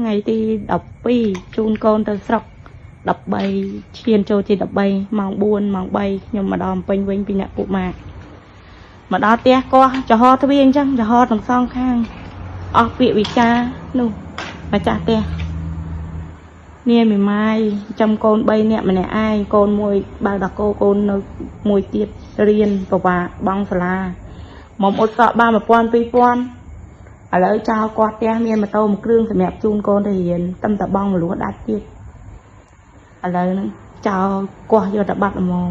ថ្ងៃទី12ជូនកូនទៅស្រុក13ឈានចូលទី13ម៉ោង4ម៉ោង3ខ្ញុំមកដល់ភ្នំពេញវិញពីអ្នកពួកម៉ាកមកដល់ផ្ទះកោះចំហទ្វារអញ្ចឹងចំហទាំងសងខាងអស់ពាក្យវិចារនោះម្ចាស់ផ្ទះនាមីម៉ាយចំកូន3នាក់ម្នាក់ឯងកូនមួយបើដល់កោកូននៅមួយទៀតរៀនប្រវាបងសាលាមកអត់សក់បាន1000 2000ឥឡូវចោលគាត់ផ្ទះមានម៉ូតូមួយគ្រឿងសម្រាប់ជូនកូនទៅរៀនតំតបងមលួសដាច់ទៀតឥឡូវហ្នឹងចោលគាត់យកតែបាត់ល្មម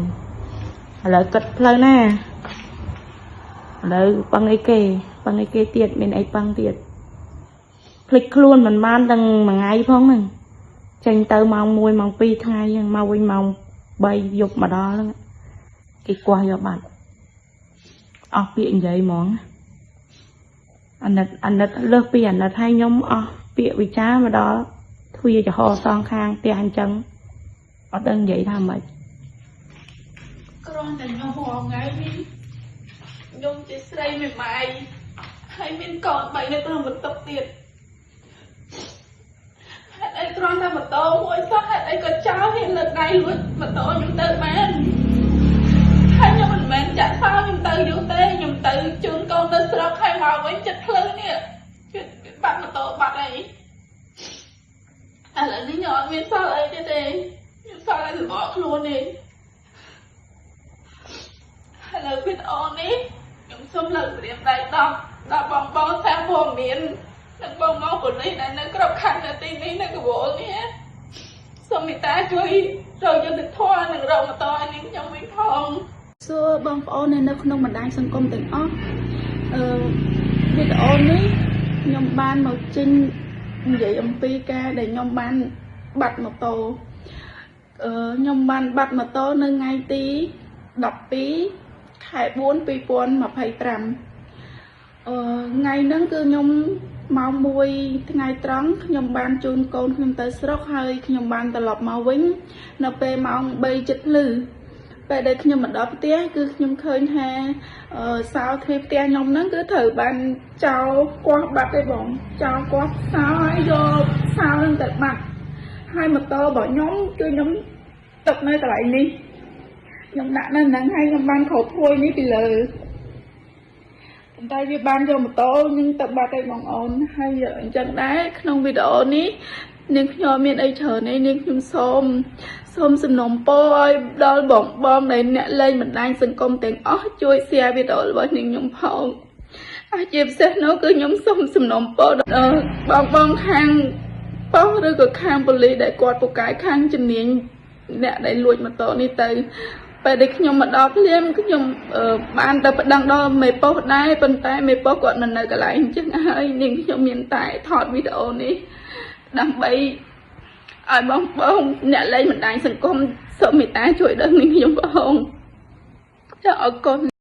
ឥឡូវគិតផ្លូវណាឥឡូវពឹងអីគេពឹងអីគេទៀតមានអីពឹងទៀតភ្លេចខ្លួនមិនបានទាំងមួយថ្ងៃផងហ្នឹងចេញទៅម៉ោង1ម៉ោង2ថ្ងៃហ្នឹងមកវិញម៉ោង3យប់មកដល់ហ្នឹងគេគាស់យកបាត់អស់ពាក្យនិយាយហ្មង អាណិតអាណិតលើសពីអាណិតឲ្យខ្ញុំអស់ពាក្យវិចារមកដល់ទ្វារចំហសងខាងផ្ទះអញ្ចឹងអត់ដឹងនិយាយថាម៉េច គ្រាន់តែខ្ញុំរាល់ថ្ងៃនេះខ្ញុំជាស្រីមេម៉ាយហើយមានកូនបីនៅក្នុងបន្ទប់ទៀតហេតុអីគ្រាន់តែម៉ូតូមួយសោះហេតុអីក៏ចោលហ៊ានលើកដៃលួចម៉ូតូខ្ញុំទៅបានហើយខ្ញុំមិនមែនចាក់សោខ្ញុំទៅយូរទេខ្ញុំទៅជូនកូនទៅស្រុកហើយមកវិញចិត្តភ្លឺនេះជិតបាត់ម៉ូតូបាត់អីឥឡូវនេះខ្ញុំអត់មានសល់អីទៀតទេខ្ញុំសល់តែរបកខ្លួននេះ ឥឡូវវីដេអូនេះខ្ញុំសូមលើកម្រាមដៃ10ដល់បងបងសារព័ត៌មាននិងបងបងប៉ូលីសដែលនៅក្របខ័ណ្ឌនៅទីនេះនៅកវលនេះសូមមេត្តាជួយរកយុត្តិធម៌និងរកម៉ូតូឲ្យនាងខ្ញុំវិញផង សួរបងប្អូននៅក្នុងបណ្ដាញសង្គមទាំងអស់អឺវីដេអូនេះខ្ញុំបានមកចេញនិយាយអំពីការដែលខ្ញុំបានបាត់ម៉ូតូអឺខ្ញុំបានបាត់ម៉ូតូនៅថ្ងៃទី12ខែ4 2025អឺថ្ងៃហ្នឹងគឺខ្ញុំម៉ោង1ថ្ងៃត្រង់ខ្ញុំបានជូនកូនខ្ញុំទៅស្រុកហើយខ្ញុំបានត្រឡប់មកវិញ នៅពេលម៉ោង3ជិតភ្លឺ ពេលដែលខ្ញុំមកដល់ផ្ទះគឺខ្ញុំឃើញថាអឺសោទ្វារផ្ទះខ្ញុំហ្នឹងគឺត្រូវបានចោលគាស់បាត់ទេបងចោលគាស់សោហើយយកសោហ្នឹងទៅបាត់ហើយម៉ូតូរបស់ខ្ញុំគឺខ្ញុំទុកនៅកន្លែងនេះខ្ញុំដាក់នៅហ្នឹងហើយខ្ញុំបានគ្របភួយនេះពីលើប៉ុន្តែវាបានយកម៉ូតូខ្ញុំទៅបាត់ឯបងអូនហើយអញ្ចឹងដែរក្នុងវីដេអូនេះនាងខ្ញុំមានអីច្រើនទេនាងខ្ញុំសូម សូមសំណូមពរឲ្យដល់បងបងដែលអ្នកលេងបណ្ដាញសង្គមទាំងអស់ជួយ share វីដេអូរបស់នាងខ្ញុំផងហើយជាពិសេសនោះគឺខ្ញុំសូមសំណូមពរដល់បងបងខាងប៉ុស្តិ៍ឬក៏ខាងប៉ូលីសដែលគាត់ពូកែខាងជំនាញអ្នកដែលលួចម៉ូតូនេះទៅពេលដែលខ្ញុំមកដល់ភ្លាមខ្ញុំបានទៅប្តឹងដល់មេប៉ុស្តិ៍ដែរប៉ុន្តែមេប៉ុស្តិ៍គាត់មិននៅកន្លែងអញ្ចឹងហើយនាងខ្ញុំមានតែថតវីដេអូនេះដើម្បី ឲ្យបងបងអ្នកលេងបណ្ដាញសង្គមសូមមេត្តាជួយដល់នាងខ្ញុំផងចាអរគុណ។